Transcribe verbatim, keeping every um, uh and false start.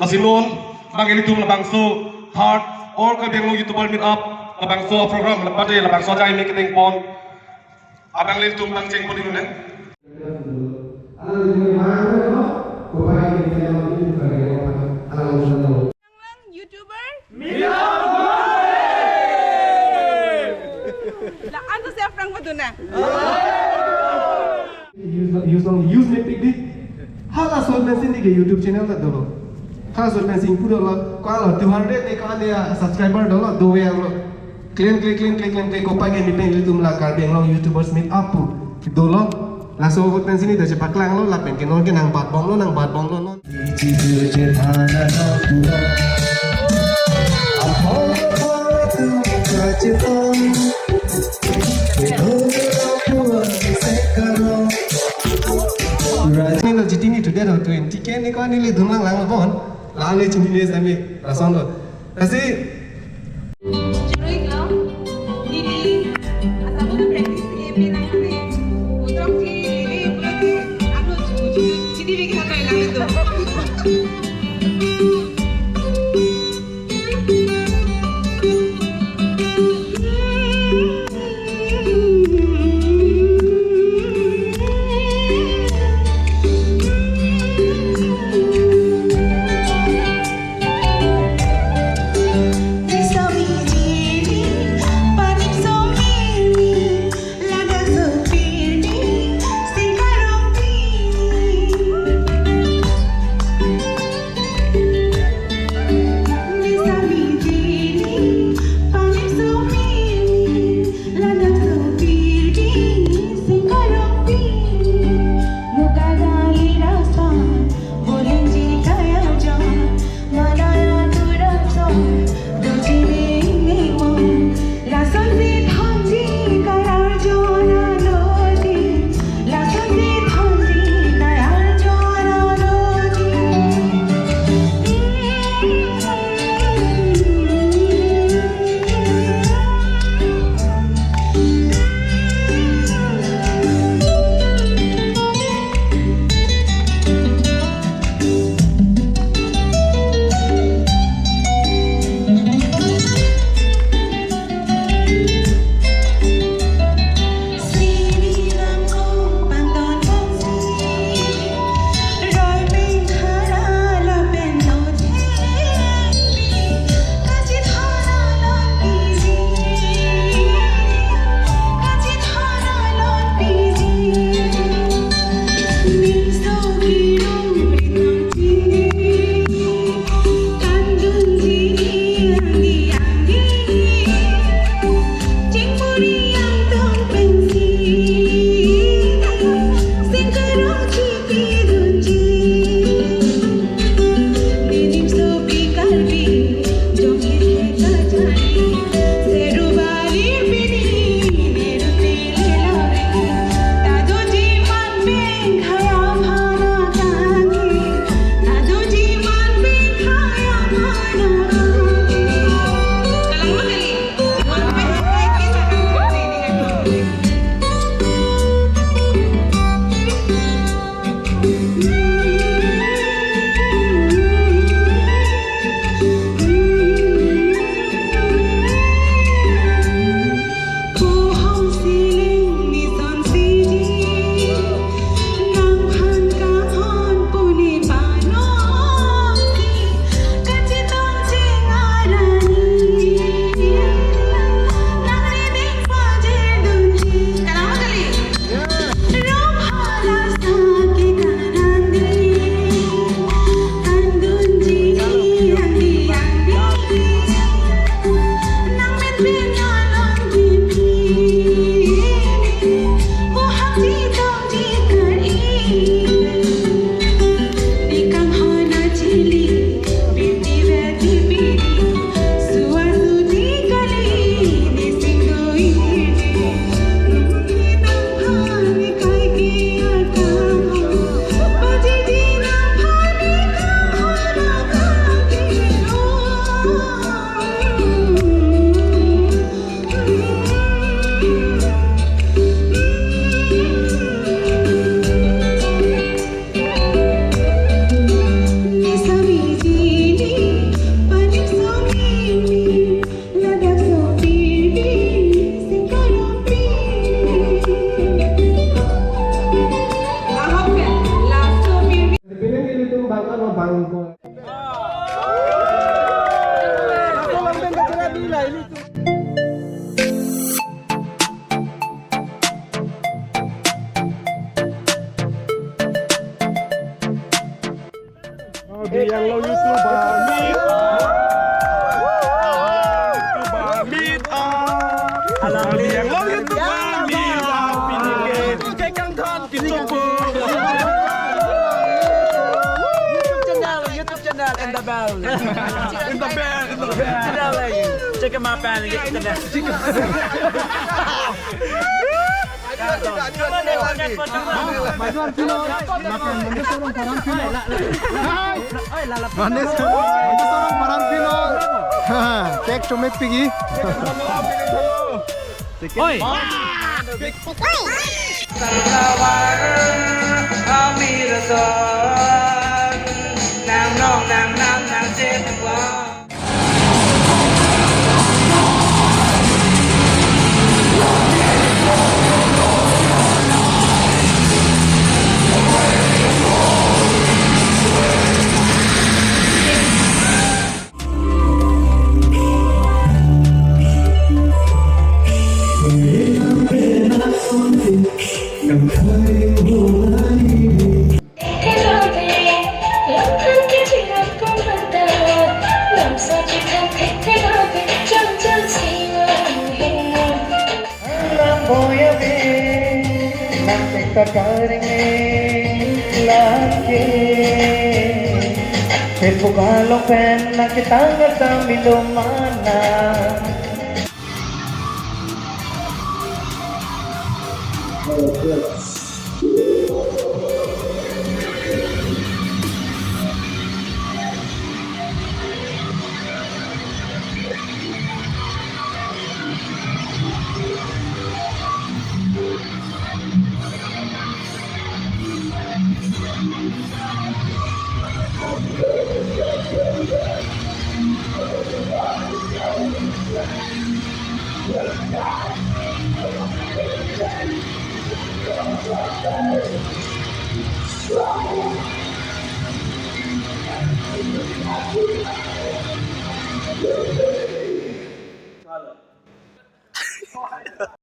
Lasi non, bang ilitum labangso third All Karbi Anglong YouTuber Meet Up, labangso program, labangso, labangso ajai me keteng pon. Abang ilitum bang cheng pon dulu ne. YouTuber? La anto siap rang paduna. Use, use long, use me pick di. Hala sol pensi neke YouTube channel ta dolo. Hala sol pensi ingpu dolo. Ko-an lo two hundred ne ko-an ya subscriber dolo, do we lo. Klim, klim, klim, klim, klim, klim, kopai ke mi pen ilitum la Karbi Anglong YouTubers Meet Up pu dolo. Laso ahut pensi neli ta chepaklanglo, lapen ke non ke nangbatbomlo, nangbatbomlo non. Rajini lo jitini today lo twenty K ne ko-an neli dunlang lang lo bon. La neli chinine sami lason lo. Lasi Churui lo, neli, asap lo practice ke pe nang ne. Utok ke, eh, pulote, ano chu, chu, chini bik na kai nang itu. Yang lo YouTube ba meet. YouTuber meet up. Alang yang lo YouTube ba meet up. Pini ke kekang than kechopo. YouTube channel, YouTube channel, and the bell. And the bell, and the bell. Channel lagi. Check him out, pan, and the bell. Maidu Arpilo, lapen Manesh Teron Paran Pilo. Hai! Manesh Teron, Manesh Teron Paran Pilo. Ha, take to make pigi. Oi! Nang nong nang nang nang se. Alam boya me, nang tek ta kareng me lake. Tepuk along pen nang ketang ta milo mana.